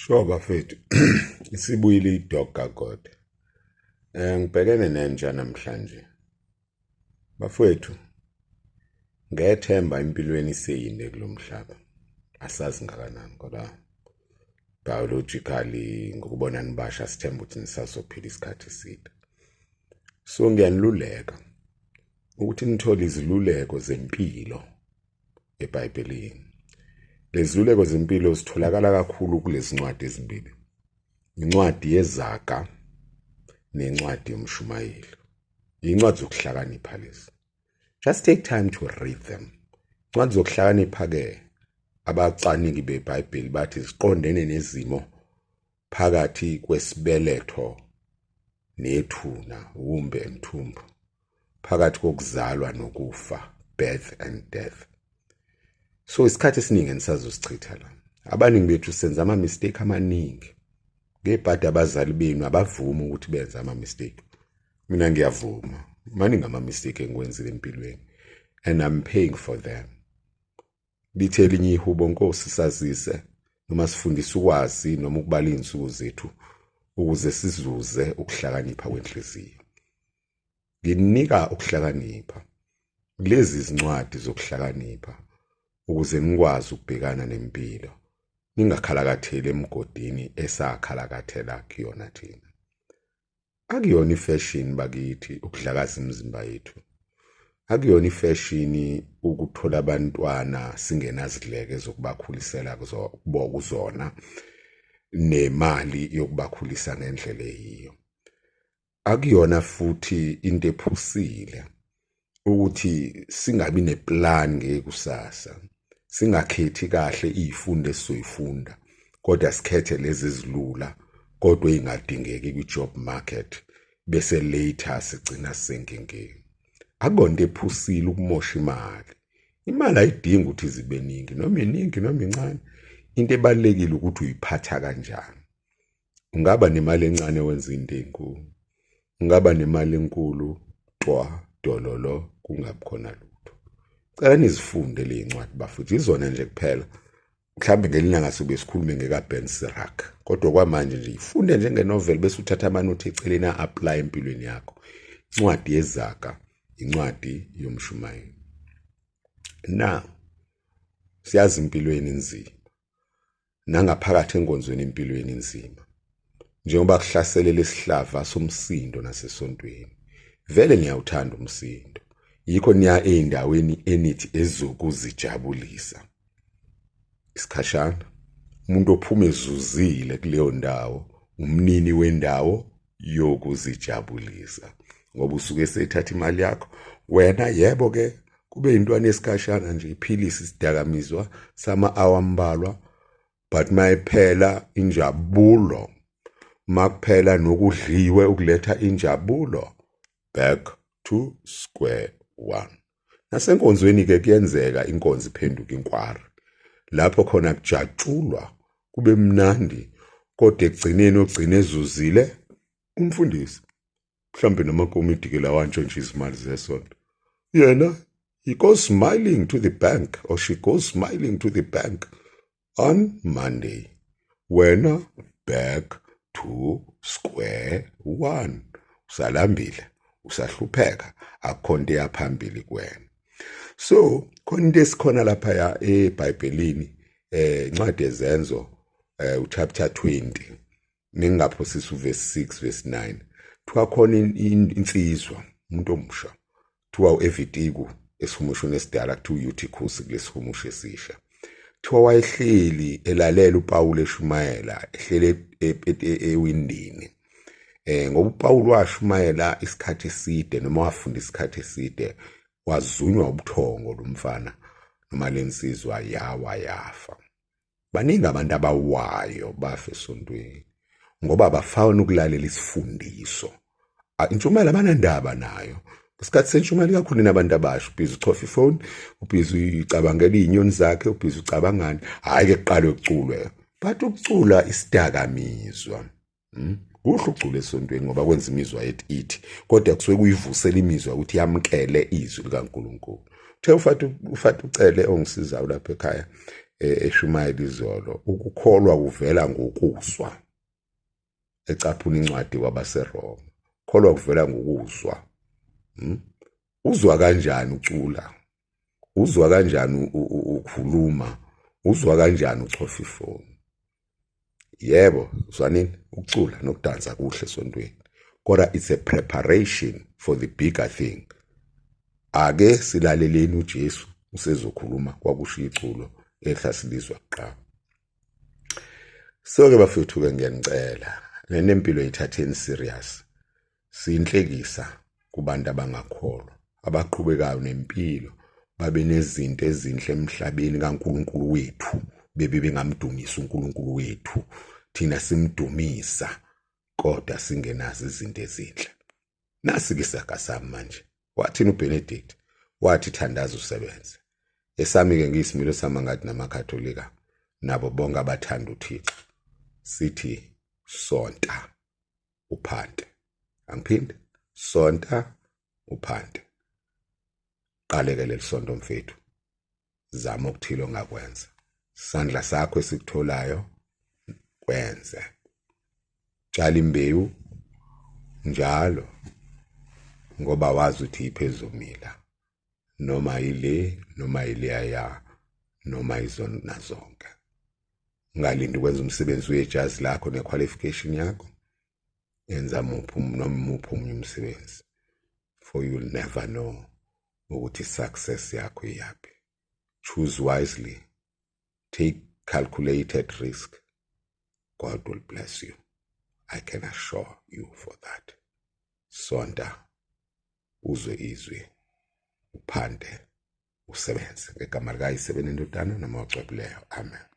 Sure bafethu, isibuyile i-dog kaGod. Ngibhekene nentsha namhlanje. Bafowethu, ngethemba impilweni iseyinde kulo mhlaba. Asazi ngakanani kodwa biologically ngokubona nibasha sithemba ukuthi nisazophila isikhathi eside. So ngiyaniluleka ukuthi nithole iziluleko zempilo eBhayibhelini. Leziluleko zempilo zitholakala kakhulu kulezi ncwadi ezimbili. Incwadi yeZaga nencwadi yoMshumayeli. Incwadi zokuhlakanipha lezi. Just take time to read them. Incwadi zokuhlakanipha ke abacaningi beBhayibheli bathi ziqondene nezimo phakathi kwesibeletho nethuna, womb and tomb, phakathi kokuzalwa nokufa, birth and death. So isikhathi esiningi enisazosichitha la. Abaningi bethu senza ama mistake amaningi. Ngebhadi abazali benu abavumi ukuthi benze ama mistake. Mina ngiyavuma. Maningi ama mistake engiwenzile empilweni and I'm paying for them. Lithe elinye ihubo, Nkosi sazise noma sifundise ukwazi noma ukubala izinsuku zethu ukuze sizuze ukuhlakanipha kwenhliziyo. Nginika ukuhlakanipha kulezi zincwadi zokuhlakanipha ukuze nikwazi ukubhekana nempilo ningakhalakatheli emgodini esakhalakathela kuyona thina. Akuyona ifeshini bakithi ukudlakaza imizimba yethu. Akuyona ifeshini ukuthola abantwana singenazidleke zokubakhulisela kuzona nemali yokubakhulisa ngendlela eyiyo. Akuyona futhi into ephusile ukuthi singabi neplan ngekusasa, singakhethi kahle izifundo esizoyifunda kodwa sikhethe lezi ezilula kodwa ey'ngadingeki kwi-job market bese later sigcina sisenkingeni. Akonto ephusile ukumosha imali. Imali ayidingi ukuthi zibe ningi noma iningi noma incane. Into ebalulekile ukuthi uyiphatha kanjani. Ungaba nemali encane wenza into enkulu. Ungaba nemali enkulu twa dololo kungabi khona lutho. Cela nizifunde le ncwadi bafuthu izona nje kuphela. Mhlawumbe ngelinye ilanga sobe sikhulume ngeka-Ben Sirac. Kodwa kwamanje nje ifunde njengenovel bese uthatha amanothi eceleni a-apply empilweni yakho. Incwadi yeZaga, incwadi yoMshumayeli. Now, siyazi impilo yenu inzima. Nangaphakathi enkonzweni impilweni inzima njengoba kuhlasele lesihlava somsindo nasesontweni. Vele niyawuthanda umsindo, yikho niya ey'ndaweni enithi ezokuzijabulisa isikhashana. Umuntu ophuma ezuzile kuleyo ndawo umnini wendawo yokuzijabulisa, ngoba usuke esethatha imali yakho wena. Yebo ke, kube intwana yesikhashana nje, iphilisi isidakamizwa sama-hour ambalwa, but mayiphela injabulo, makuphela nokudliwe ukuletha injabulo, back to square one. Nasenkonzweni ke kuyenzeka inkonzo iphenduka inkwari, lapho khona kujatshulwa kube mnandi, kodwa ekugcineni ogcina ezuzile umfundisi, mhlawumbe namakomiti ke lawa antshontsha izimali zesonto. Yena he goes smiling to the bank or she goes smiling to the bank on Monday. Wena back to square one. Usalambile, usahlupheka, akukho nto eyaphambili kuwena. So khona into esikhona lapha ya eBhayibhelini, incwadi yeZenzo, uchapter 20, ningaphosisi uverse 6 verse 9, kuthiwa khona insizwa, umuntu omusha, kuthiwa uEvitiku esihumushweni esidala, kuthiwa uEutychus kulesihumusho esisha. Kuthiwa wayehleli elalela uPaul eshumayela, ehlele ewindini, ngoba uPaul washumayela isikhathi eside noma wafunda isikhathi eside, wazunywa ubuthongo lo mfana noma lensizwa, yawa yafa. Baningi abantu abawayo bafe esontweni ngoba abafuni ukulalela isifundiso. Intshumayelo abanandaba nayo. Isikhathi sentshumayelo kakhulu nabantu abasha, ubhizi uchofa ifoni, ubhizi uyicabangela iy'nyoni zakhe, ubhizi ucabangani. Hhayi-ke kuqalwe kuculwe, but ukucula isidakamizwa. Kuhle ukucula esontweni ngoba kwenza imizwa yethu ithi, kodwa kusuke kuyivusela imizwa ukuthi yamkele izwi likaNkulunkulu. Uthe ufata ucele ongisizayo lapha ekhaya, Eshumayela izolo, ukukholwa kuvela ngokuzwa, ecaphuna incwadi kwabaseRoma. Kholwa kuvela ngokuzwa. Uzwa kanjani ucula? Uzwa kanjani ukhuluma? Uzwa kanjani uchofa ifoni? Yebo, zwanini, ukucula nokudansa kuhle esontweni, kodwa it's a preparation for the bigger thing. Ake silaleleni uJesu usezokhuluma, kwakusho iculo ehlasilizwa kuqala. So ke bafethu ke, ngiyanicela, nempilo ithatheni serious. Siyinhlekisa kubantu abangakholwa abaqhubekayo nempilo, babe nezinto ezinhle emhlabeni kaNkulunkulu wethu, bebe bengamdumisa uNkulunkulu wethu. Thina simdumisa kodwa singenazo izinto ezinhle. Nasi ke isaga sami manje. Wathini uBenedict? Wathi thandaza usebenze. Esami ke ngiyisimilo sami ngathi namaKatholika nabo bonke abathanda uThixo, sithi sonta uphante. Angiphinde, sonta uphante. Qaleke leli sonto mfethu, zama okuthile ongakwenza, sandla sakho esikutholayo kwenze, tshala imbewu njalo, ngoba wazi ukuthi iphezumila noma ile noma ileya noma izona zonke. Ungalindi ukwenza umsebenzi wejazi lakho nequalification yakho, enza muphi noma muphi omunye umsebenzi, for you'll never know ukuthi success yakho iyaphi. Choose wisely, take calculated risk. God will bless you, I can assure you for that. Sonta uzwe izwi, uphande usebenze, ngegama likaYise, neNdodana, noMoya Ocwebileyo, amen.